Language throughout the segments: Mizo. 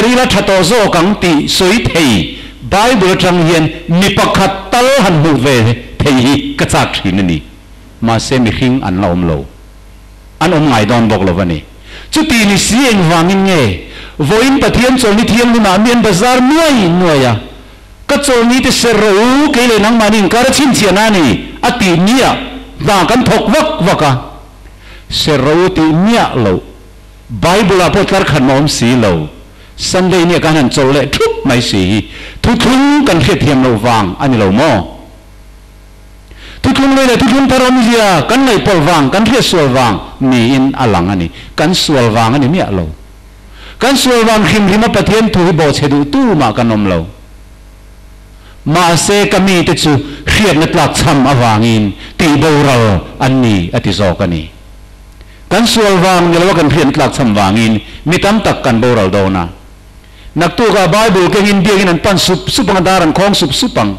Ser ila tha tawh zawk ang tih sawi thei Bible atang hian mi pakhat tal han hmuh ve thei hi ka chak thin a ni. Mahse mihring an la awm lo. An awm ngai dawn bawk lo a ni. Chuti ni si engvangin nge vawiin Pathian chawlni thianghlimah mi an bazar nuai nuai a, Ka chawlni te ser rawh u, kei leh nangmahni inkar a chhinchhiahna a ni, a tih miah hna kan thawk vak vak a. Ser rawh u tih miah loh. Bible-ah pawh tlar khat mah awm si lo. Sunday nia kan han chawlh leh thup mai si hi thuthlung kan hriatthiam loh vang a ni lo maw? Thuthlung lei leh thuthlung thar awmzia kan ngaihpawlh vang, kan hriatsual vang niin a lang a ni. Kan sual vang a ni miah lo. Kan sual vang hrim hrima Pathian thu hi bawhchhe duh tu mah kan awm lo. Mahse ka mite chu hriatna tlak chham avangin tih boral an ni a ti zawk a ni. Kan sual vang ni loa kan hriatna tlak chham vangin mi tam tak kan boral dawn a. Naktukah Bible kengin biakin an pan sup sup ang a, dar an khawng sup sup ang.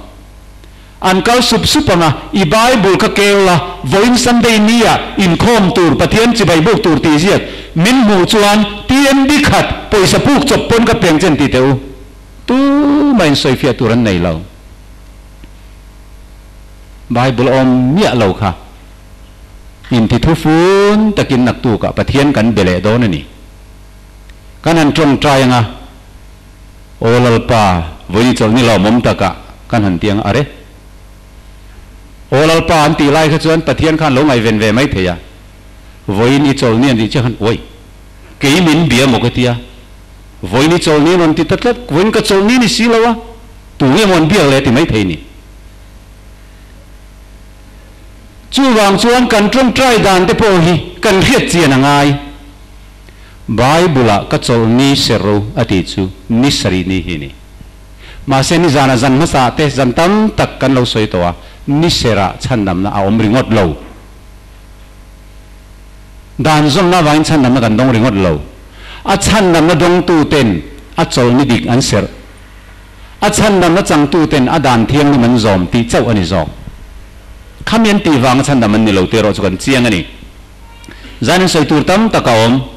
An kal sup sup ang a, I Bible ka keu la, vawiin Sunday nia inkhawm tur, Pathian chibai buk tur tih ziak min hmuh chuan TMB khat pawisa puk chawp pawn ka peng chen ti teh u. Tumah in sawifiah tur an nei lo. Bible awm miah lo kha. Inti thufun takin naktukah Pathian kan be leh dawn a ni. Kan han tawngtai ang a. Aw Lalpa, vawiin chawlhni lawmawm takah kan han ti ang a, are. Aw Lalpa an tih lai kha chuan Pathian khan lo ngaihven ve mai thei a, vawiin i chawlhni an tih chiah khan, Uai, kei min bia maw ka ti a, vawiin i chawlhni an rawn ti ta tlat, vawiin ka chawlhni ni si lo a, tu nge maw an biak le ti mai thei ni. Chuvang chuan kan tawngtai dan te pawh hi kan hriat chian a ngai. Bible-ah ka chawlh ni ser ro a tih chu ni sarih ni hi a ni. Mahse nizana zan hmasa te zan tam tak kan lo sawi tawh a, ni serah chhandamna a awm ringawt lo. Dan zawnna avangin chhandamna kan dawng ringawt lo. A chhandamna dawngtu ten a chawlh ni dik an serh. A chhandamna changtu ten a dan thianghlim an zawm tih chauh a ni zawk. Khami an tih vanga chhandam an ni lo tih erawh chu kan chiang a ni. Zan in sawi tur tam tak a awm.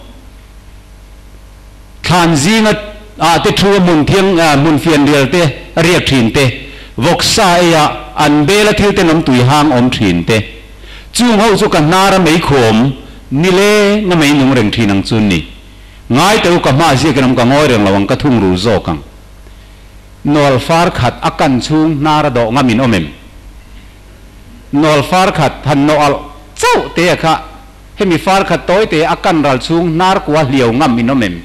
Thlan zinga ah te thu a hmun thiang ah hmun fianrial te a riak thin te, vawksa ei ah an bel a thil tenawm tui hang awm thin te. Chung ho chu ka hnar a mei khuam ni le nga mei nung reng thin ang chu ni. Ngai teh u ka hma ziak in awm ka ngawi reng lo ang ka thung ru zawk ang. Nawl far khat a kan chhung hnar a dawh ngam in awm em? Nawl far khat han nawh alh chauh te a kha, hemi far khat tawi te a kan ral chhung hnar kua hliau ngam in awm em?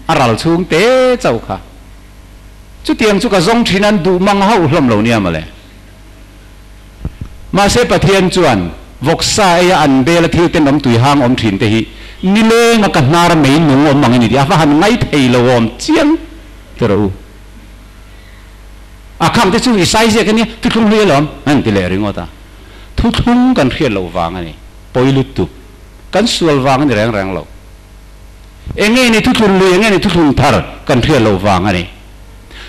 A ral chhung te chauh kha. Chutiang chu ka zawng thin an duh mang hauh hlawm lo nia mawle. Mahse Pathian chuan vawksa eia an bel a thil tenawm tui hang awm thin te hi nileng a ka hnar mei nung awm ang i ni tih a va han ngai thei lo awm chiang te rawh u. A khang te chu i sai ziak a nia, thuthlung hlui alawm an ti leh ringawt a. Thuthlung kan hriat loh vang a ni, pawi lutuk. Kan sual vang a ni reng reng lo. Enge ni thuthlun lui, enge ni thuthlun thar kan hriat loh vang a ni.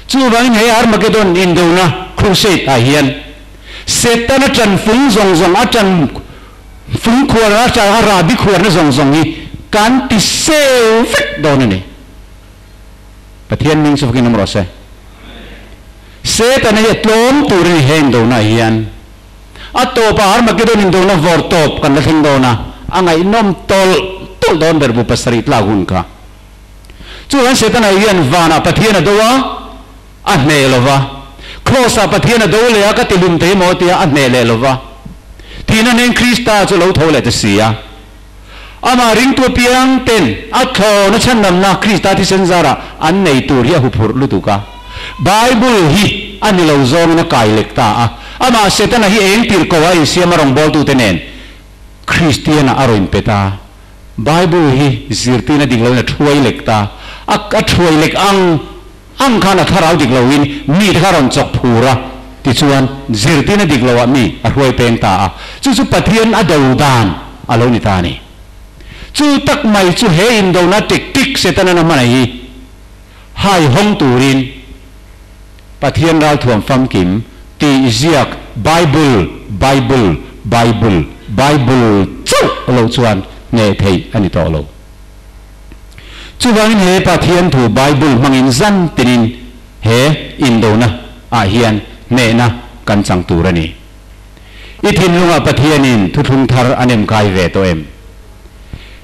Chuvangin he Armageddon indona, crusade, ah hian Setana ṭan fung zawng zawng, a ṭan fung khuarna, a ṭan a rahbi khuarna zawng zawng hi kan ti seu vek dawn a ni. Pathian hming chu fakin awm rawh se. Setana hi a tlawm tur a ni he indona ah hian. A tawpah Armageddon indona vawr tawp kan la thleng dawn a, a ngaihnawm tawlh tawlh dawn ber bu pasarih tlak hun kha. Chuan Setana hian vanah Pathian a do a, a hneh lo va. Kraws-ah Pathian a do leh a, ka ti hlum thei maw tia a hneh leh lo va. Thihna hneng Krista chu lo tho leh ta si a. Amah ringtu apiang ten a thlawna chhandamna Krista thisen zarah an nei tur hi a huphurh lutuk a. Bible hi a ni lo zawngin a kai lek ta a. Amah Setana hi eng tirh ko a insiam a rawngbawltute nen Kristian-ah a rawn pe ta. Bible hi zirtirna dik loin a thuai lek ta. A a thuai lek ang ang khan a thlarau dik loin mite kha a rawn chawk phur a, tichuan zirtirna dik loah mi a hruai peng ta a. Chu chu Pathian a do dan a lo ni ta a ni. Chu tak mai chu he indona tik tik Setana na hmanei hi hai hawng turin Pathian ralthuam famkim tih ziak Bible, Bible, Bible, Bible chauh lo chuan hneh theih a ni tawh lo. Chuvangin he Pathian thu Bible hmangin zan tinin he indona ah hian hnehna kan chang tur a ni. I thinlungah Pathianin thuthlung thar a nem kai ve tawh em?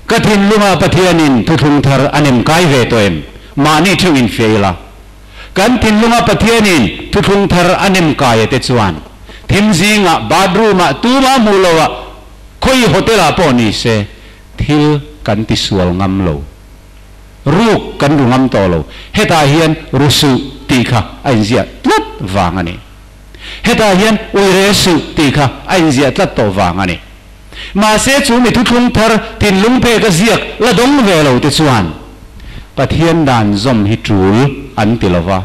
Ka thinlungah Pathianin thuthlung thar a nem kai ve tawh em? Mahni theuh infiah ila. Kan thinlunga Pathianin thuthlung thar a nem kai a te chuan thim zingah bathroom ah tumah hmuh lo ah khawi hotel ah pawh ni se thil kan ti sual ngam lo. Ruk kan ru ngam tawh lo. Hetah hian ru suh tih kha a inziah tlat vang a ni. Hetah hian uire suh tih kha a inziah tlat tawh vang a ni. Mahse chu mi thuthlung thar thinlung pek a ziak la dawng ve lo te chuan Pathian dan zawm hi tul an ti lo va,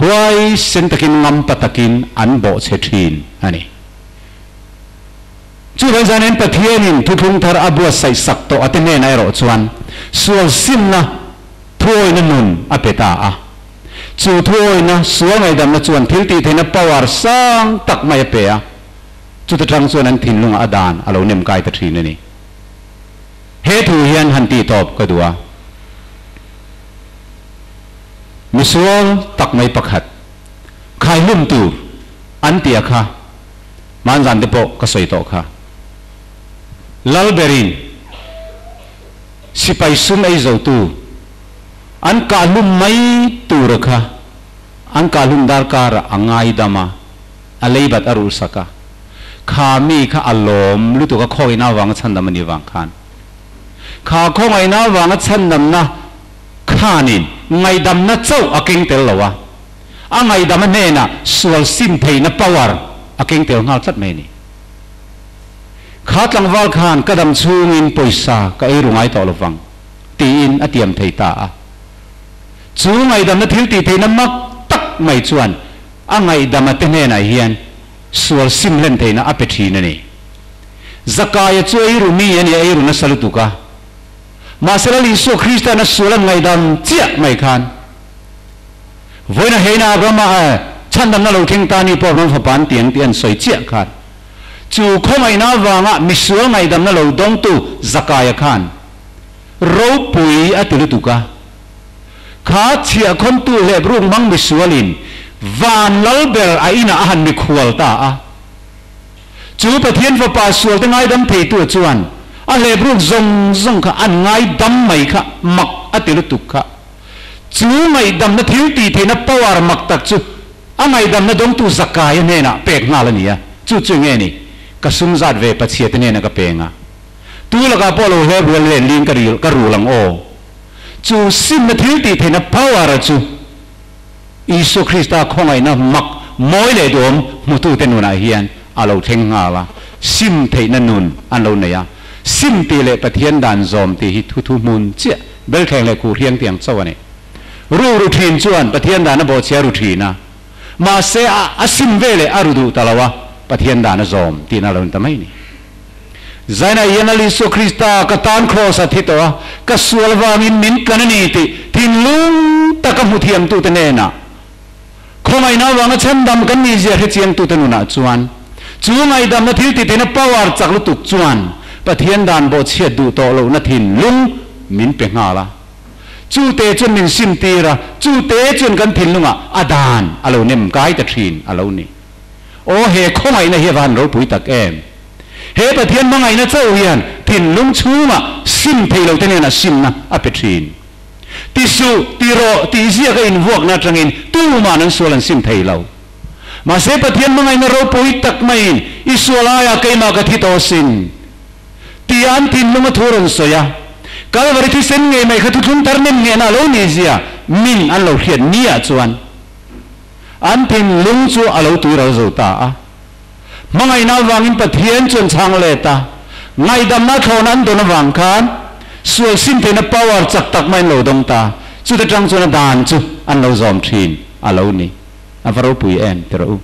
huaisen takin ngampa takin an bawhchhe thin a ni. Chuvang zanin Pathianin thuthlung thar a buatsaih sak tawh a te hnenah erawh chuan sual simna thuawina nun a pe ta a. Chu thuawina sual ngaihdamna chuan thil tihtheihna power sang tak mai a pe a. Chuta tang chuan an thinlungah a dan a lo nem kai ta thin a ni. He thu hian han tih tawp ka duh a. Misual tak mai pakhat, khaihlum tur an ti a kha, hmanzan te pawh ka sawi tawh kha. Lalberin sipai sum ei zotu an kahhlum mai tur a kha, an kahhlum darkarah a ngaidam a. A leibat a rulhsak a, kha mi kha a lawm lutuk a khawngaihna avanga chhandam a nih vang khan. Kha khawngaihna avanga chhandamna khanin ngaihdamna chauh a keng tel lo a, a ngaihdam a hnenah sual sim theihna power a keng tel nghal tlat mai a ni. Kha tlangval khan ka dam chhungin pawisa ka ei ru ngai tawh lovang tiin a tiam thei ta a. Chu ngaihdamna thil tih theihna mak tak mai chuan A ngaihdama te hnenah hian sual sim hlen theihna a pe thin a ni. Zakaia chu ei ru mi a ni a, ei ru nasa lutuk a. Mahse Lal Isua Krista'n a sual an ngaihdam chiah mai khan vawiin a heina Abrahama a chhandamna lo thleng ta ni pawh Abraham fapa an ti ang tih an sawi chiah khan chu khawngaihna avanga misual ngaihdamna lo dawngtu Zakaia khan ropui a ti lutuk a. Kha chhiahkhawntu hlep ruk hmang misualin van lal ber a inah a han mikhual ta a. Chu Pathian Fapa sualte ngaidam theitu chuan a hlep ruk zawng zawng kha an ngaidam mai kha mak a ti lutuk kha. Chu ngaihdamna thil tih theihna power mak tak chu a ngaihdamna dawngtu Zakaia hnenah pek nghal a ni a. Chu chu enge ni? Ka sum zat ve Pathiate hnenah ka peng a. Tu lakah pawh lo hlep rual len ling ka ril ka rul ang aw. Chu simna thil tih theihna power chu Isua Krista khawngaihna mak mawi leh duhawm hmutute nunah hian a lo thleng nghal a, sim theihna nun an lo nei a. Sim tih leh Pathian dan zawm tih hi thu thu hmun chiah, belthleng leh khuh hriang tiang chauh a ni. Ru ru thin chuan Pathian dan a bawhchhia ru thin a, mahse a a sim veleh a ru duh ta lo a, Pathian dan a zawm tihna a lo ni ta mai a ni. Zainah hian Lal Isua Krista ka tan kraws a thi tawh a, ka sual vangin min tlan a ni tih thinlung taka hmu thiamtute hnenah khawngaihna avanga chhandam kan nihzia hrechiangtute nunah chuan chu ngaihdamna thil tihtheihna power chak lutuk chuan Pathian dan bawhchhiat duh tawh lohna thinlung min pe nghal a. Chute chuan min simtir a, chute chuan kan thinlungah a dan a lo nem kai ta thin a lo ni. Aw he khawngaihna hi a va han ropui tak em! He Pathian hmangaihna chauh hian thinlung chhungah sim thei lo te hnenah simna a pe thin. Ti suh, ti rawh tih ziak a invuakna atangin tuman an sual an sim thei lo. Mahse Pathian hmangaihna ropui tak maiin i sual aia keimah ka thi tawh asin tia an thinlung a thu rawn sawi a, Kalvari thisen ngei mai kha thuthlung thar nem nghehna a lo nih zia min an lo hriat niah chuan An thinlung chu a lo tuiral zo ta a. Hmangaihna avangin Pathian chuan chhang let a, ngaihdamna thlawna an dawn avang khan sual sim theihna power chak tak maiin lo dawng ta. Chuta tang chuan a dan chu an lo zawm thin a lo ni. A va ropui em ti rawh u.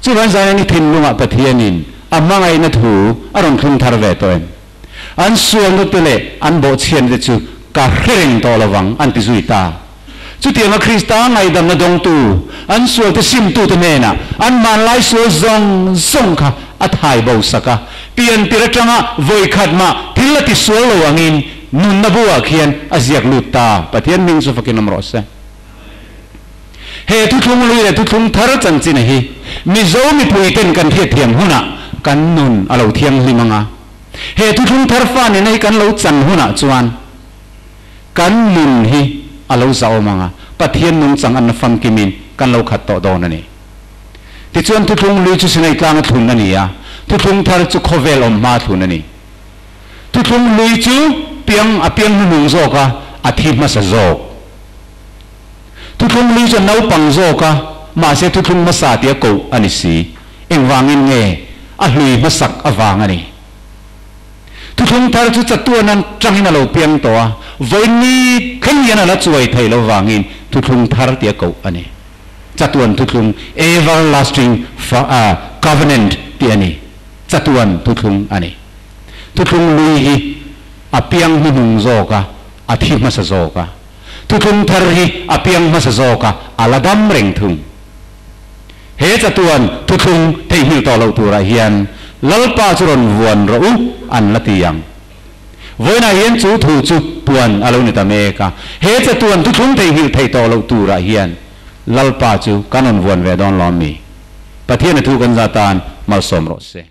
Chuvang zanin i thinlungah Pathianin a hmangaihna thu a rawn thlung thar ve tawh em? An sualna te leh an bawhchhiatna te chu ka hre reng tawh lovang an ti zui ta. Chutianga Krista ngaihdamna dawngtu, an sualte simtute hnenah an hmanlai sual zawng zawng kha a thai bo sak a. Piantir atanga vawikhat mah thil a tisual lo angin Nunna bu-ah khian a ziak lut ta. Pathian hming chu fakin awm rawh se. He thuthlung hlui leh thuthlung thar chanchina hi Mizo mipuiten kan hriatthiam hunah kan nun a lo thianghlim ang a. He thuthlung thar fa nena hi kan lo chan hunah chuan kan nun hi a lo zahawm ang a, Pathian nungchang an na famkimin kan lo khat tawh dawn a ni. Tichuan thuthlung hlui chu Sinai tlanga thlun a ni a, thuthlung thar chu khawvel awm hmaa thlun a ni. Thuthlung hlui chu piang a piang hnuhnung zawk a, a thi hmasa zawk. Thuthlung hlui chu a naupang zawk a, mahse thuthlung hmasa tia koh a ni si. Engvangin nge a hlui hmasak avang a ni? Thuthlung thar chu chatuan an tangin a lo piang tawh a, vawiin thleng hian a la chuai thei lo vangin thuthlung thar tia koh a ni. Chatuan thuthlung, everlasting covenant, tih a ni. Chatuan thuthlung a ni. Thuthlung lui hi a piang hnuhnung zawk a, a thi hmasa zawk a. Thuthlung thar hi a piang hmasa zawk a, a la dam reng thung. He chatuan thuthlung theihnghilh tawh loh turah hian Lalpa chu rawn vuan rawh u an la ti ang. Vawiinah hian chu thu chu puan a lo ni ta mek a, he chatuan thuthlung theihnghilh theih tawh loh turah hian Lalpa chu kan rawn vuan ve dawn lawm mi? Pathian a thu kan za tan malsawm rawh se.